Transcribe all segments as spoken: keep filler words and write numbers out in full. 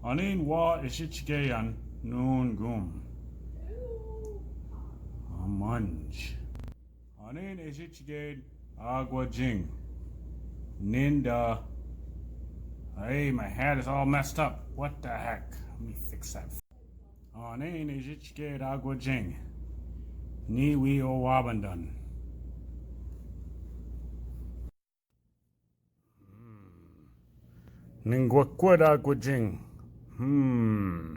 Anin wa ejitchike yan nungum. Amanj. Anin ejitchike aguajing. Ninda. Hey, my hat is all messed up. What the heck? Let me fix that. Anin ejitchike aguajing. Niwi o wabandan. Ningwakwed aguajing. Hmm.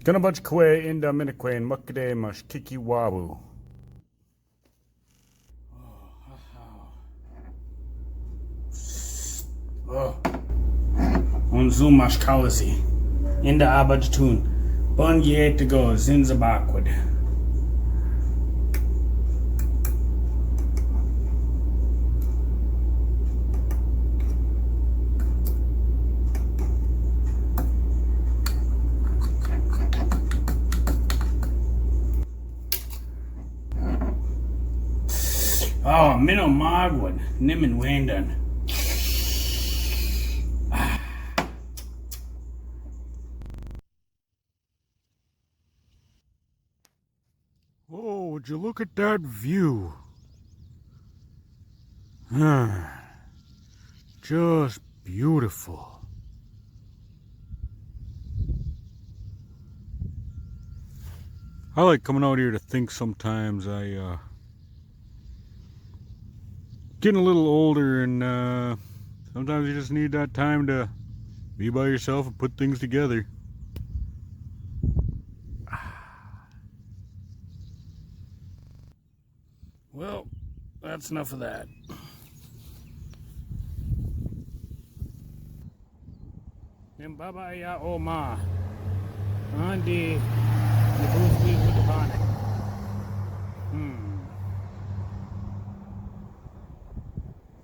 Kanabach kwe inda minikwen makde mash kiki wabu. Oh. Onzum mash kawasi. Inda abajatun. Bangi etigo zinza bakwed. Oh, mino magwad, nimin wendan. Oh, would you look at that view? Just beautiful. I like coming out here to think sometimes. I, uh, getting a little older, and, uh, sometimes you just need that time to be by yourself and put things together. Well, that's enough of that. Nimbaba ya o ma. Andi nibuswi wudbane. Hmm.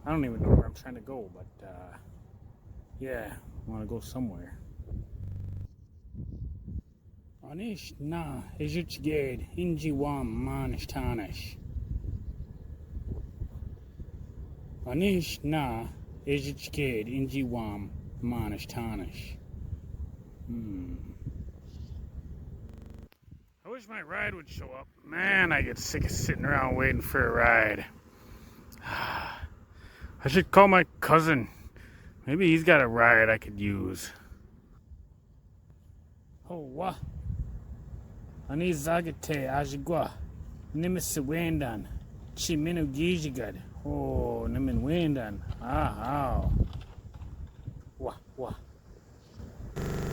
I don't even know where I'm trying to go, but, uh, yeah, I want to go somewhere. Anish na ejitchike inji wam manish tanish. Anish na ejitchike inji wam manish tanish. Hmm. I wish my ride would show up. Man, I get sick of sitting around waiting for a ride. I should call my cousin. Maybe he's got a ride I could use. Howa. Ani zagate ajigwa. Nimisi wendan. Chiminu gijigad. Oh, nimin wendan. Aha. Wa, wa.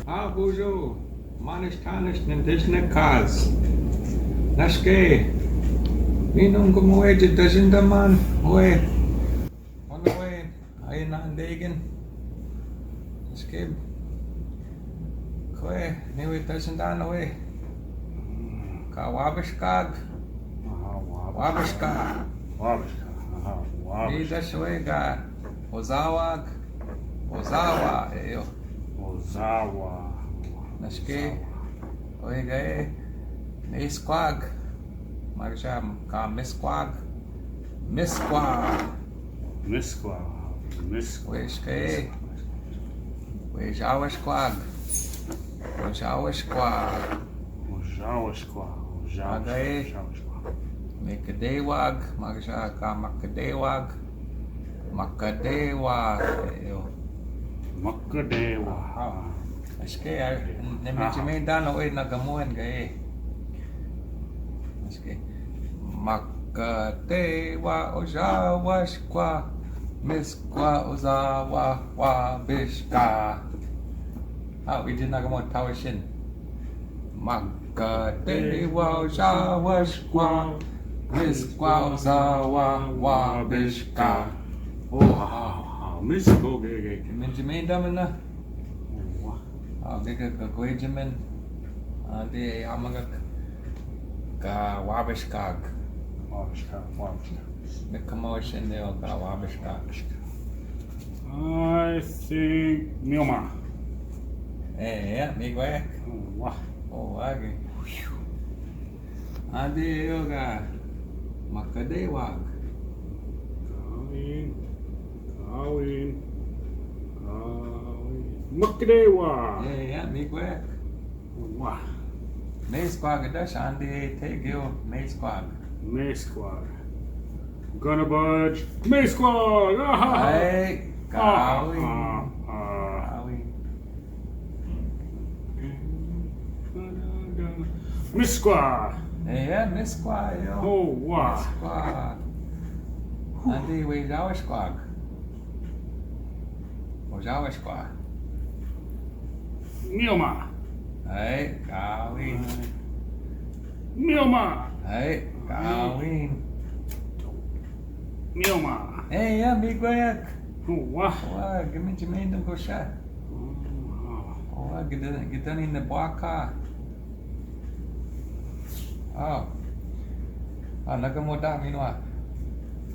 Abujo, manish tanish nindijne kaz. Nashke. Minum gumuwe jidajindaman. We. Onowe. Ay na degen. Eskib. Kwe, niwe tasindan we. Ka wabishkag. Aha, wabishkag. Wabishkag. Wabishkag. Aha, wabishkag. Ni dashwe ga. Ozawag. Ozawa, eyo. Ozawa. Nashke. Ozawa. Oiga e. Miskwag. Marisha ka miskwag. Miskwa. Miskwa. Miskwa. Weshke. Weshawashkwag. Weshawashkwag. Weshawashkwag. Agae. Weshawashkwag. Mikdewag. Marisha ka makdewag. Makdewag. Yo. Makdewag. Aha. Aske, a, ne, aha, menjimendan o e na gamoen gae. Aske. Makdewag, ojawashkwag, miskwa, ozawa, wabishkag. A, we did not go on Tawishin. Makdewag, ojawashkwag, miskwa, ozawa, wabishkag. Oh, ha, ha, ha. Miskwa, okay, okay. Menjimendan mena. Wa. A, gege, gege, gwejemen. A, de, amanga. Ga wabishkag. Wabishkag, wabishkag. Mekamo shende o ga wabishkag. I think Mioma. E, ya, mi gwe. Wa. O, wage. Ande yoga. Makadewag. Kawin. Kawin. Mukdewa. Eya, miigwek. Wa. Meskwag, da shandi te geo, meskwag. Meskwag. Gunabudge. Meskwag. Aha. Ay, kawin. Ah, ah, ah. Kawin. Miskwa. Eya, miskwa, yo. Oh, wa. Miskwa. Andi we jawa skwag. Ojawa skwag. Mioma. Ay, kawin. Mioma. Ay, kawin. Mioma. Eya, miigwek. Wa. Wa, gimijimidong ko sha. Wa, gida, gida ni na bwaka. Aw. A, nakamoda mi no a.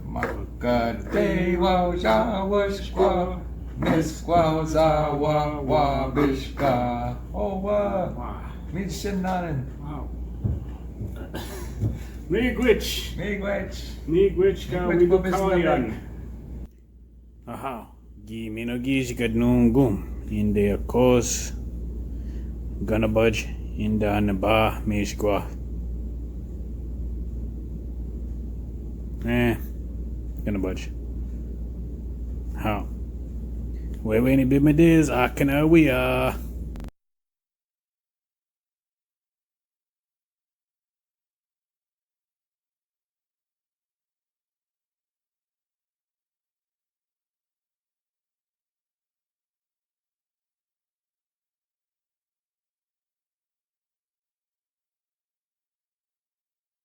Makadewa, jawa skwa, miskwa, jawa, wa, biskwa. O, wa. Wa. Misinaren. Wow. Miigwech. Miigwech. Miigwech ka, miigwech, miigwech ka, miigwech ka. Aha, gi minogishi ka dungum, inde a kos, Gunabudge, inde a neba, miskwa. Eh, Gunabudge. Ha. Wewe ni bimidis, akana wia.